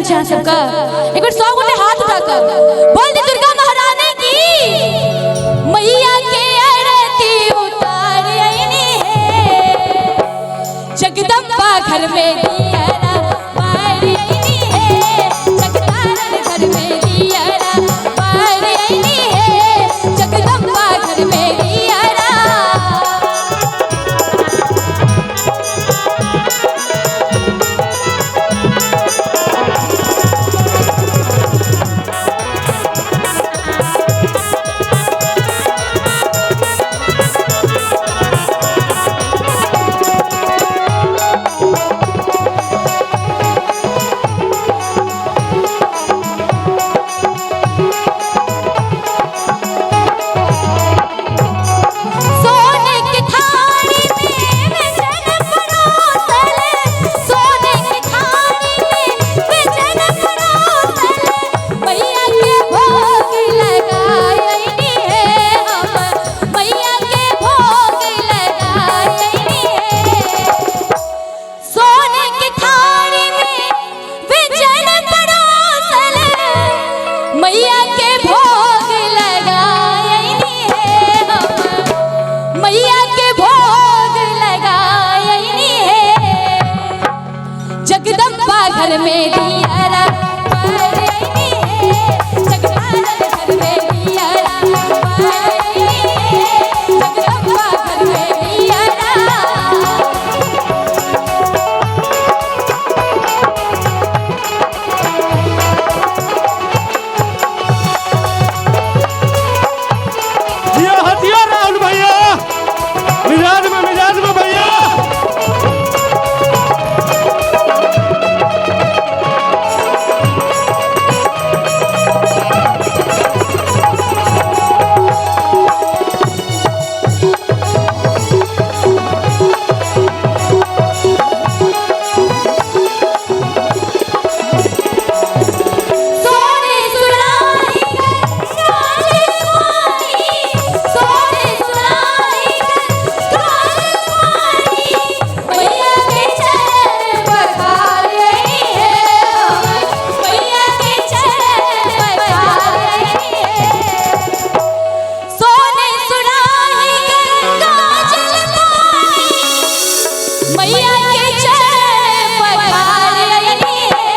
रहल छै अहाँ सबके? एक बेर सब गोटे हाथ उठा कऽ बोल दी दुर्गा महारानी की। मैया के आरती उतार अइनी है, जगदम्बा घर में दियरा बार अइनी है, जगतारण घर में दियरा बार अइनी है, जगदम्बा घर में दियरा। सोने के थाली में व्यंजन परोसल, सोने के थाली में व्यंजन परोसल, मैया के भोग लगायनी है हम, मैया के भोग लगायनी है। सोने के थाली में व्यंजन परोसल, मैया के भोग लगायनी है हम, मैया के भोग लगायनी है, जगदम्बा घर में दियरा बारनी है, जगतारण घर में दियरा बारनी है, जगदम्बा घर में दियरा। जियो हो जियो राहुल भैया, मिजाज में भैया। सोने सुनाई काले पानी, सोने सुनाई काले पानी, मैया के चरण पखारनी है, मैया के चरण पखारनी है। सोने सुनाई गंगा जल पानी, मैया के चरण पखारनी है।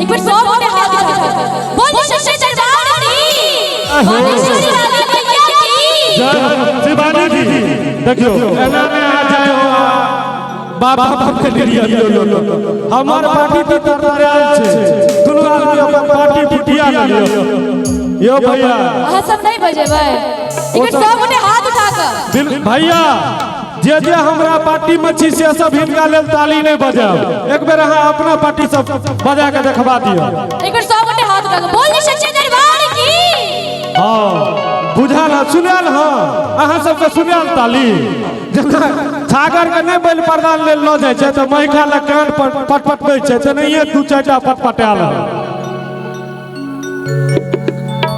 एक बार सब गोटे हाथ उठा कऽ बोल शशि दरबार की, बोल शशि रानी मैया की। जय शिवानी जी, देखियो एना ने आ जाए हो बाप बाप के लिए लो लो लो। हमर पार्टी तो तरतरायल छै, दुनू आदमी अपन पार्टी फुटिया लियो यो भैया। अहाँ सब नहीं बजेबै? एक बार सब गोटे हाथ उठा कऽ भैया जे जे हमरा पार्टी में छी से सब हिनका लेल ताली नहीं बजाओ, एक बेर अहाँ अपना पार्टी सब बजा के देखबा दियो। एक बार सब गोटे हाथ उठा कऽ बोल शशि दरबार की। हाँ बुझल है, सुनायल हाँ, अहाँ सबके सुनायल ताली। जेना छागर के नहीं बलि प्रदान लेल लऽ जाइ छै तऽ महिखा लग कान पर पटपटबै छै, तेनाहिए दू चारिटा पटपटायल है।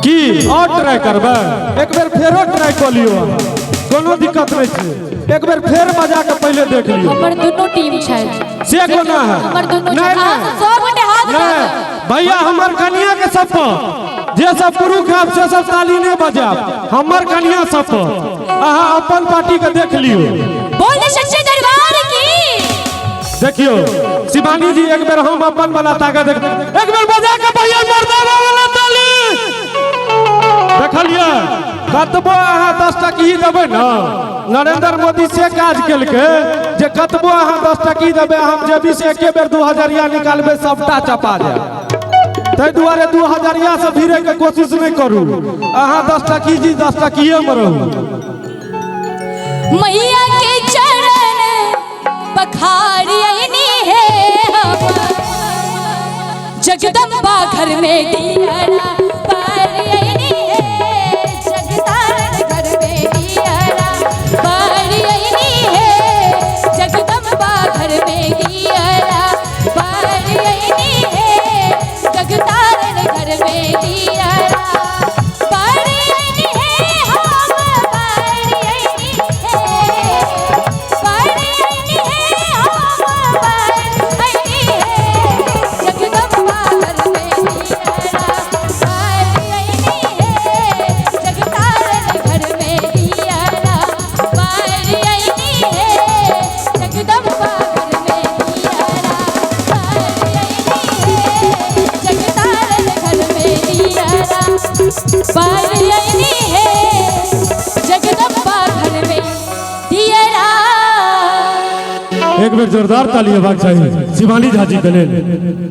की और ट्राई करबै? एक बेर फेरो ट्राई कऽ लियौ अहाँ, कोनो दिक्कत नहीं छै, एक बेर फेर बजा के पहिले देख लियौ। हमर दुनू टीम छै। से कोना है? हमर दुनू नहीं, छै। अहाँ नहीं। सब गोटे हाथ उठा नहीं कऽ भैया, हमर कनिया के सब पर जे सब पुरुष है से सब ताली नहीं बजाब, हमर कनिया सब पर अहाँ अपन पार्टी के देख लियौ। बोल शशि दरबार की। देखियो शिवानी जी, एक बेर हम अपन वाला ताकत देख, एक बेर बजा के भैया मर्दाना वाला ताली देखलिए। कतबो अहाँ 10 टकी देबै ने, नरेंद्र मोदी से काज केलकै जे कतबो अहाँ 10 टकी देबै, हम जेबी से एके बेर 2000 निकालबै सबटा चपा जायत। ताहि दुआरे 2000 से भिड़े के कोशिश नहीं करू, अहाँ 10 टकी जी 10 टकिए में रहू। मैया के चरण पखारियनी है हम, जगदम्बा घर में दियरा बारियनी है, जगतारण घर में दियरा बारियनी है, जगदम्बा घर में दियरा बारियनी है, जगतारण घर में दियरा बारियनी है, हम बारियनी है, बारियनी है, हम बारियनी है, जगदम्बा एक बेर जोरदार ताली हेबाक चाही शिवानी झा जी के लेल।